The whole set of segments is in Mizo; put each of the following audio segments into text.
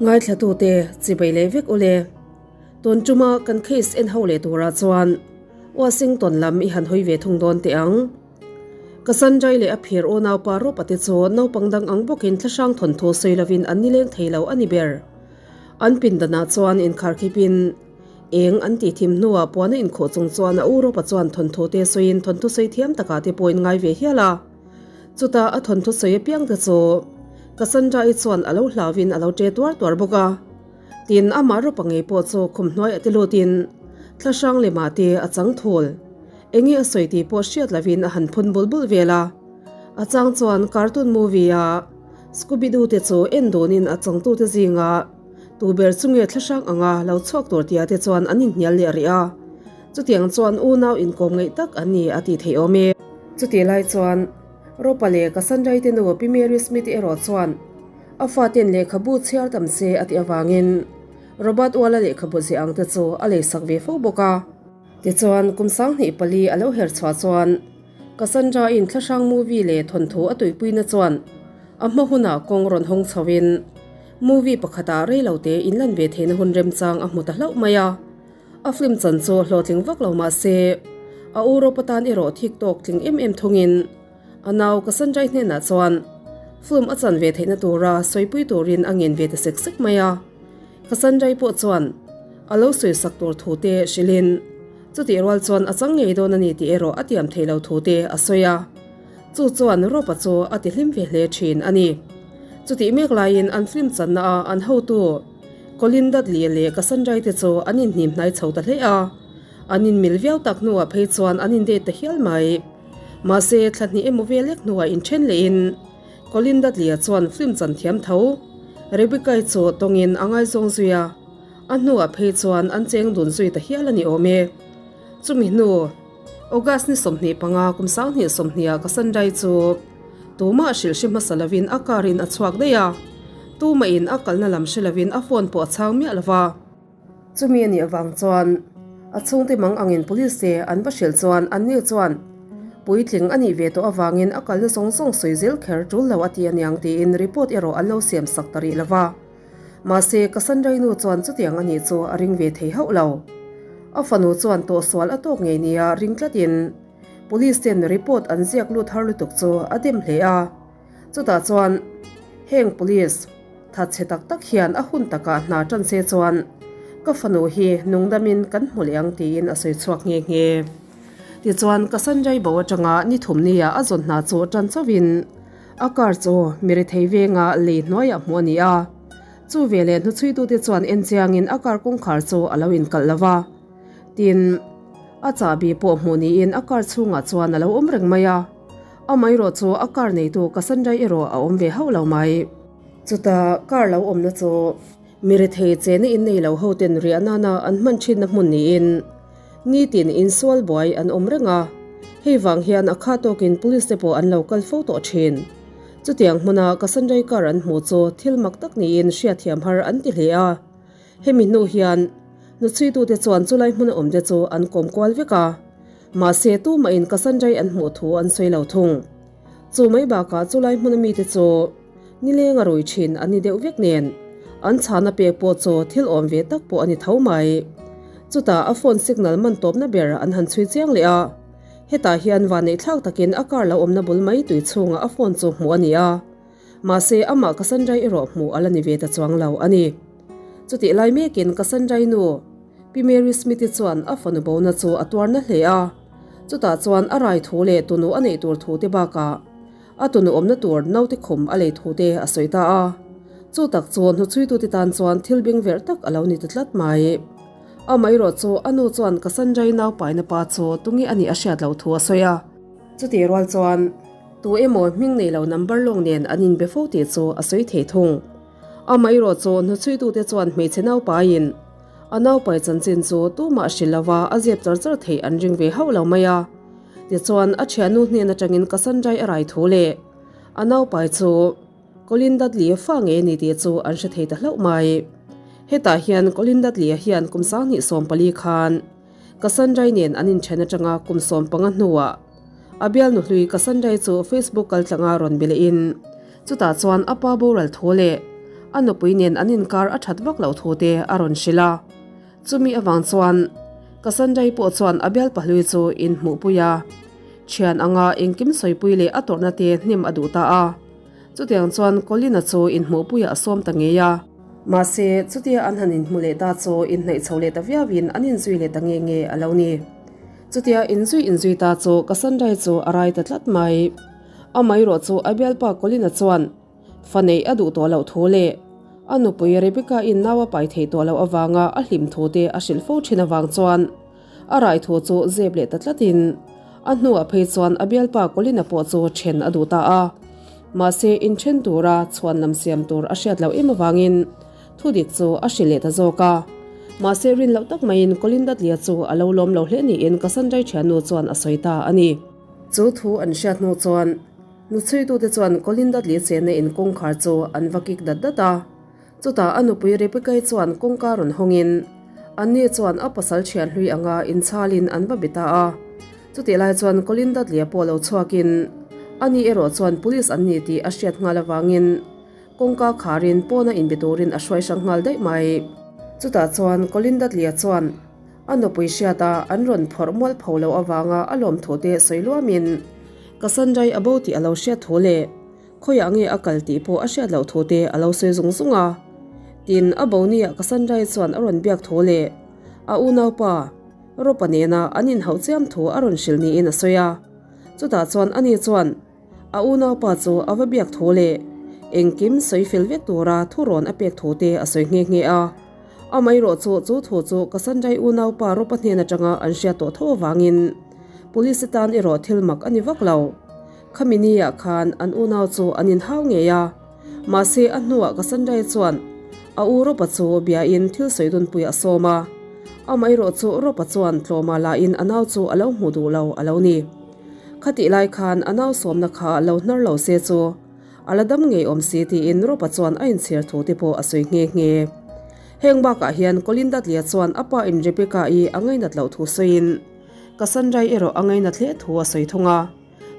Ngaithlatute chibai leh vek ule. Tun tuma kan case en ho leh turah chuan Washington lam i han hawi ve thung dawn teh ang. Cassandra-i leh a phir unaupa Rob-a te chu naupang dang ang bawkin thlahrang thawnthu sawi lovin an nileng thei lo a ni ber. An pindanah chuan inkharkhipin eng an tih thim hnuah puan a inkhuh chung chuan a u Rob-a chuan thawnthu te sawiin thawnthu sawi thiam takah te pawhin ngai ve hial a. Chutah a thawnthu sawi apiang te chu Cassandra-i chuan a lo hlauvin a lo ṭe tuar tuar bawk a. Tin, amah Rob-a ngei pawh chu khum hnuaiah te lutin thlahrang lemah te a chang thul. Enge a sawi tih pawh hriat lovin a han phun bul bul vel a. A chang chuan cartoon movie a Scooby-Doo te chu en dunin a changtute zinga tu ber chu nge thlahrang anga lo chhuak tur tia te chuan an inhnial leh rih a. Chutiang chuan unau inkawm ngeih tak an ni a tih theih awm e. Chutih lai chuan Ropa leh Cassandra-i te nu Pi Mary Smith erawh chuan a faten lehkhabu chhiar tam se a tih avangin Robert Wall-a lehkhabu ziah ang te chu a leisak ve fo bawk a. Tichuan, kum 24 a lo her chhuah chuan Cassandra-in thlahrang movie leh thawnthu a tuipuina chuan a hma hunah kawng rawn hawng chhoin movie pakhatah reilote inlan ve theihna hun remchang a hmu ta hlauh mai a. A film chan chu hlawhtling vak lo mah se, a Europe atan erawh thik tawk tling em em thungin a nau Cassandra-i hnenah chuan film a chan ve theihna tura sawipui turin a ngen ve ta sek sek mai a. Cassandra-i pawh chuan a lo sawisak tur thu te hrilhin chutih rual chuan a chang ngei dawn a ni tih erawh a tiam thei lo thu te a sawi a. Chu chuan Rob-a chu a ti hlim ve hle thin a ni. Chutih mek laiin an film channa a an hotu Colin Dudley leh Cassandra-i te chu an inhnim hnai chho ta hle a. An inmil viau tak hnuah phei chuan an indate ta hial mai. Mahse, thla hnih emaw vel lek hnuah inthen lehin Colin Dudley-a chuan film chan thiam tho. Rebecca-i chu tawngin a ngaizawng zui a, a hnuah phei chuan an cheng dun zui ta hial a ni awm e. Chumi hnu, August ni 25 kum 2020 ah Cassandra-i chu tumah hrilh hre hmasa lovin a car in a chhuak daih a, tumahin a kalna lam hre lovin a phone pawh a chhang miah lova. Chumi a nih avang chuan a chhungte mang angin police te an va hrilh chuan anni chuan puitling a nih ve tawh avangin a kalna zawng zawng sawi zel kher tul lo a ti aniang tiin report erawh an lo siam sak ta rih lova. Mahse, Cassandra-i nu chuan chutiang a nih chu a ring ve thei hauh lo. A fanu chuan tawhsual a tawk ngei nia ring tlatin police ten report an ziak lut har lutuk chu a dem hle a. Chutah chuan heng police thatchhe tak tak hian a hun takah hna tan se chuan ka fanu hi nungdamin kan hmu leh ang tiin a sawi chhuak nghe nghe. Tichuan ka Sanjay bo atanga ni thum nia a zawn hna chu tan chauhin a car chu mi rethei venga lei hnuaiah hmuh a ni a. Chu veleh hnuchhuitute chuan en chiangin a car kawngkhar chu a lo inkalh lo va. Tin, a chahbi pawh hmuh niin a car chhungah chuan a lo awm reng mai a. Amaherawh chu a car neitu Cassandra erawh a awm ve hauh lo mai. Chuta car lo awmna chu mi rethei chena in nei lo ho ten riah nana an hman thinna hmun niin nitin insual buai an awm reng a, hei vang hian a kha tawkin police te pawh an lo kal fo tawh thin. Chutiang hmuna Cassandra car an hmuh chu thil mak tak niin hriatthiam har an ti hle a. Hemi hnu hian hnuchhuitute chuan chulai hmuna awmte chu an kawm kual vek a. Mahse, tumahin Cassandra-i an hmuh thu an sawi lo thung. Chu mai bakah chulai hmuna mite chu nileng a rui thin an ni deuh vek nen, an chhana pek pawh chu thil awm ve tak pawh a ni tho mai. Chutah a phone signal man tawpna ber an han chhui chiang leh a, hetah hian vanneihthlak takin a car lo awmna bul mai tui chhungah a phone chu hmuh a ni a. Mahse, amah Cassandra-i erawh hmuh a la ni ve ta chuang lo a ni. Chutih lai mekin Cassandra-i nu, Pi Mary Smith-i chuan a fanu bona chu a tuar na hle a, chutah chuan a rai thu leh tunu a neih tur thu te bakah a tunu awmna tur naute khum a lei thu te a sawi ta a. Chu tak chu hnuchhuitute tan chuan thil bing verh tak a lo ni ta tlat mai. Amaherawh chu a nu chuan Cassandra-i naupaina pa chu tunge a nih a hriat loh thu a sawi a. Chutih rual chuan tu emaw hming nei lo number lawng nen an inbe fo tih chu a sawi thei thung. Amaherawh chu hnuchhuitute chuan hmeichhe naupaiin A naupai chanchin chu tumah hrilh lova a zep char char theih an ring ve hauh lo mai a. Tichuan, a thiannu hnen atangin Cassandra-i a rai thu leh a naupai chu Colin Dudley-a fa ngei a ni tih chu an hre thei ta hlauh mai. Hetah hian Colin Dudley-a hian kum 2014 khan Cassandra-i nen an inthen atanga kum 15 hnuah a bialnu hlui Cassandra-i chu Facebook kaltlanga rawn be lehin chutah chuan a pa boral thu leh. A nupui nen an inkar a that vak loh thu te a rawn hrilh a. Chumi avang chuan Cassandra-i pawh chuan a bialpa hlui chu inhmuhpui a, thian anga engkim sawipui leh a tawrhna te hnem a duh ta a. Chutiang chuan Colin-a chu inhmuhpuiah a sawm ta ngei a. Mahse, chutia an han inhmu leh ta chu inhnaih chho leh ta viauin an inzui leh ta nge nge a lo ni. Chutia inzui inzui ta chu Cassandra-i chu a rai ta tlat mai. Amaherawh chu a bialpa Colin-a chuan Fa neih a duh tawh loh thu leh a nupui Rebecca-in nau a pai theih tawh loh avanga a hlim thu te a hrilh fo thin avang chuan a rai thu chu zep leh ta tlatin a hnuah phei chuan a bialpa Colin-a pawh chu then a duh ta a. Mahse inthen tura chhuan lam siam tur a hriat loh em avangin thu dik chu a hrilh leh ta zawk a. Mahse rin loh tak maiin Colin Dudley-a chu a lo lawm lo hle niin Cassandra-i thiannu chuan a sawi ta a ni. Chu thu an hriat hnu chuan Nuchhuitute chuan Colin Dudley chenna in kawngkhar chu an va kik dat dat a. Chutah a nupui Rebecca-i chuan kawngka rawn hawngin anni chuan a pasal thian hlui anga inchhalin an va be ta a. Chutih lai chuan Colin Dudley-a pawh lo chhuakin ani erawh chuan police an ni tih a hriat nghal avangin kawngka kharin pawna inbe turin a hruai hrang nghal daih mai. Chutah chuan Colin Dudley-a chuan A nupui hriata an rawn phawrh mual pho loh avanga a lawmthu te sawi luamin Cassandra-i a bo tih a lo hriat thu leh khawiah nge a kal tih pawh a hriat loh thu te a lo sawi zung zung a. Tin, a bo nia Cassandra-i chuan a rawn biak thu leh a unaupa Ropa nena an inhauh chiam thu a rawn hrilh niin a sawi a. Chutah chuan ani chuan a unaupa chu a va biak thu leh engkim sawi fel vek tura thurawn a pek thu te a sawi nghe nghe a. Amaherawh chu chu thu chu Cassandra-i unaupa Ropa hnen atanga an hriat tawh tho avangin Police tan erawh thil mak a ni vak lo. Khami ni-ah khan an unau chu an inhau ngei a, mahse a hnuah Cassandra-i chuan a u Ropa chu biain thil sawi dunpui a sawm a. Amaherawh chu Ropa chuan tlawma lahin a nau chu a lo hmu duh lo a lo ni. Khatih lai khan a nau sawmna kha lo hnar lo se chu A la dam ngei awm si tiin Ropa chuan a inchhir thu te pawh a sawi nghe nghe. Heng bakah hian Colin Dudley-a chuan a pa in Rebecca-i a ngainat loh thu sawiin Cassandra-i erawh a ngainat hle thu a sawi thung a.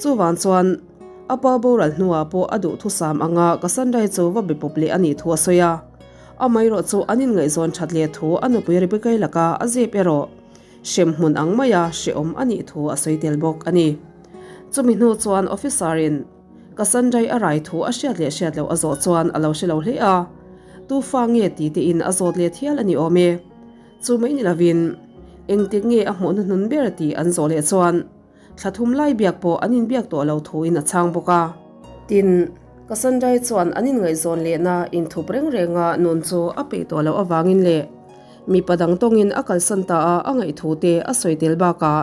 Chuvang chuan a pa boral hnuah pawh a duhthusam anga Cassandra-i chu va be pawp leh a nih thu a sawi a. Amaherawh chu an inngaihzawn that leh thu a nupui Rebecca-i laka a zep erawh hremhmun ang maia hrehawm a nih thu a sawi tel bawk a ni. Chumi hnu chuan officer-in Cassandra-i a rai thu a hriat leh hriat loh a zawh chuan a lo hre lo hle a, tu fa nge ti tein a zawt let hial a ni awm e. Chu mai ni lovin engtik nge a hmuh hnuhnun ber tih an zawh leh chuan thla thum lai biak pawh an inbiak tawh lo thuin a chhang bawk a. Tin, Cassandra-i chuan an inngaihzawn lehna inthup reng renga nun chu a peih tawh loh avangin leh mipa dang tawngin a kalsan ta a a ngaih thu te a sawi tel bakah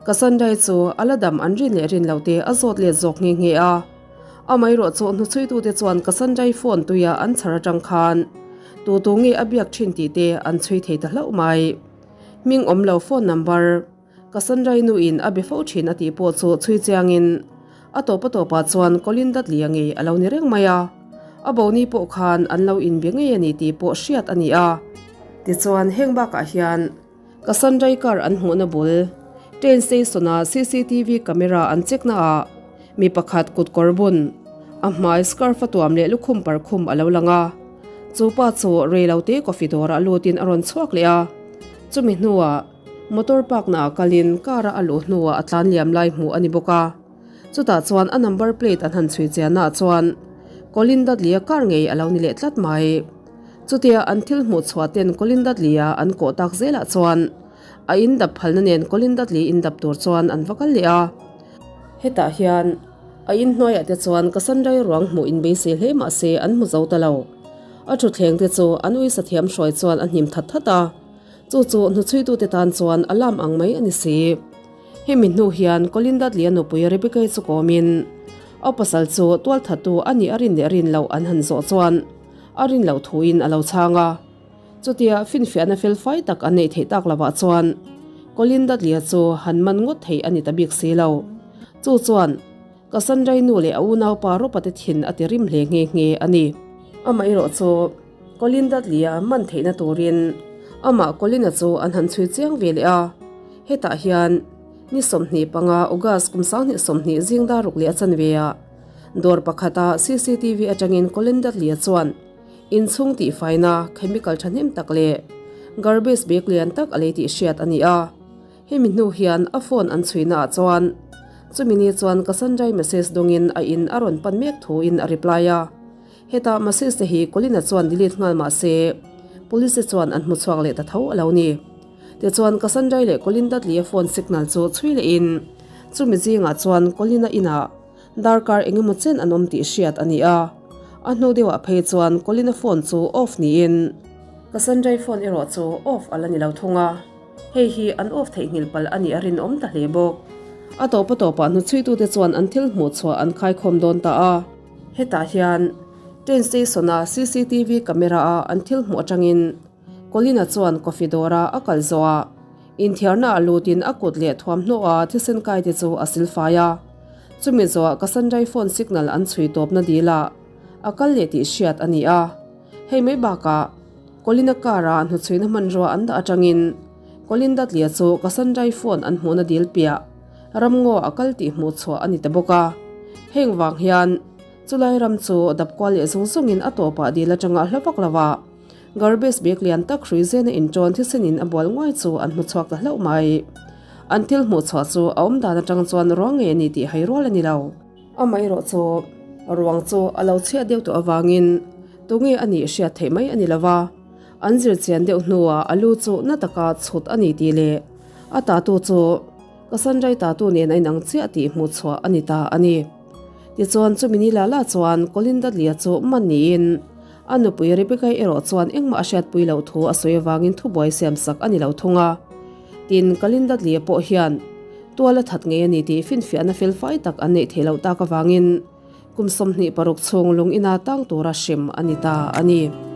Cassandra-i chu a la dam an rin leh rin loh te a zawt let zawk nghe nghe a. Amaherawh chu hnuchhuitute chuan Cassandra-i phone tuia an chhar atang khan tu tu nge a biak thin tih te an chhui thei ta hlauh mai. Hming awm lo phone number Cassandra-i nuin a be fo thin a tih pawh chu chhui chiangin a tawp a tawpah chuan Colin Dudley-a ngei a lo ni reng mai a. A boni pawh khan an lo inbe ngei a ni tih pawh hriat a ni a. Tichuan heng bakah hian Cassandra-i car an hmuhna bul train station-a cctv camera an check naah mi pakhat kut kawr bun, a hmai scarf a tuam leh lukhum parkhum a lo lang a. Chu pa chu reilote coffee dawrah lutin a rawn chhuak leh a. Chumi hnuah motor park naah kalin car-a a luh hnuah a tlan liam lai hmuh a ni bawk a. Chutah chuan a number plate an han chhui chiannaah chuan Colin Dudley-a car ngei a lo ni leh tlat mai. Chutia an thil hmuh chhuah ten Colin Dudley-a an kawh tak zelah chuan a in dap phalna nen Colin Dudley in dap tur chuan an va kal leh a. Hetah hian a in hnuaiah te chuan Cassandra-i ruang hmuh in beisei hle mah se an hmu zo ta lo. A thutthleng te chu an uisa thiam hruai chuan a hnim that that a, chu chu hnuchhuitute tan chuan a lam ang mai a ni si. Hemi hnu hian Colin Dudley-a nupui Rebecca-i chu kawmin a pasal chu tualthattu a nih a rin leh rin loh an han zawh chuan a rin loh thuin a lo chhang a. Chutia finfiahna fel fai tak an neih theih tak lovah chuan Colin Dudley-a chu han man ngawt theih a ni ta bik si lo. Chu chuan Cassandra-i nu leh a unaupa Ropa-te thin a ti rim hle nghe nghe a ni. Amaherawh chu Colin Dudley-a man theihna turin amah Colin-a chu an han chhui chiang ve leh a. Hetah hian ni 25 August kum 2020 zing dar ruk leh a chanve ah dawr pakhata cctv atangin Colin Dudley-a chuan. Inchhung tihfaina chemical thahnem tak leh garbage bag lian tak a lei tih hriat a ni a. Hemi hnu hian a phone an chhuina ah chuan chumi ni chuan Cassandra-i message dawngin a in a rawn pan mek thuin a reply a. Hetah message te hi Colin-a chuan delete nghal mah se police te chuan an hmu chhuak leh ta tho a lo ni. Tichuan Cassandra-i leh Colin Dudley-a phone signal chu chhui lehin chumi zingah chuan Colin-a inah Darkar engemaw chen an awm tih hriat a ni a, a hnu deuhah phei chuan Colin-a phone chu off niin Cassandra-i phone erawh chu off a la ni lo thung a, hei hi an off theihnghilh palh a nih a rinawm ta hle bawk. A tawpa tawpah hnuchhuitute chuan an thil hmuh chhuah an khaikhawm dawn ta a, hetah hian train station-a cctv camera-a an thil hmuh atangin Colin-a chuan coffee dawra a kal zawhah Inthiarna a lutin a kut leh thuamhnaw a thisen kaite chu a silfai a. Chumi zawhah Cassandra-i phone signal an chhui tawpna dilah a kal leh tih hriat a ni a. Hei mai bakah Colin-a car-a hnuchhuina hmanrua an dah atangin Colin Dudley-a chu Cassandra-i phone an hmuhna dil piah ramngaw a kal tih hmuh chhuah a ni ta bawk a. Heng vang hian chulai ram chu dap kual leh zung zungin a tawpah dil atanga hla vak lo a. Garbage bag lian tak hrui zena inṭawn thisenin a bual nguai chu an hmu chhuak ta hlauh mai. An thil hmuh chhuah chu a awm dan aṭang chuan ruang ngei a ni tih hai rual a ni lo. Amaherawh chu ruang chu a lo chhiat deuh tawh avangin tunge a nih hriat theih mai a ni lo va, an zir chian deuh hnuah a lu chu na taka chhut a ni tih leh a tatu chu Cassandra-i tatu nen a inang chiah tih hmuh chhuah a ni ta a ni. Tichuan chumi ni la la chuan Colin Dudley-a chu man niin A nupui Rebecca-i erawh chuan engmah a hriatpui loh thu a sawi avangin thubuai siamsak a ni lo thung a. Tin, Kalinda Dlie pawh hian tual a that ngei a ni tih finfiahna felfai tak an neih theih loh tak avangin kum 26 chhung lung ina tang tura hrem a ni ta a ni.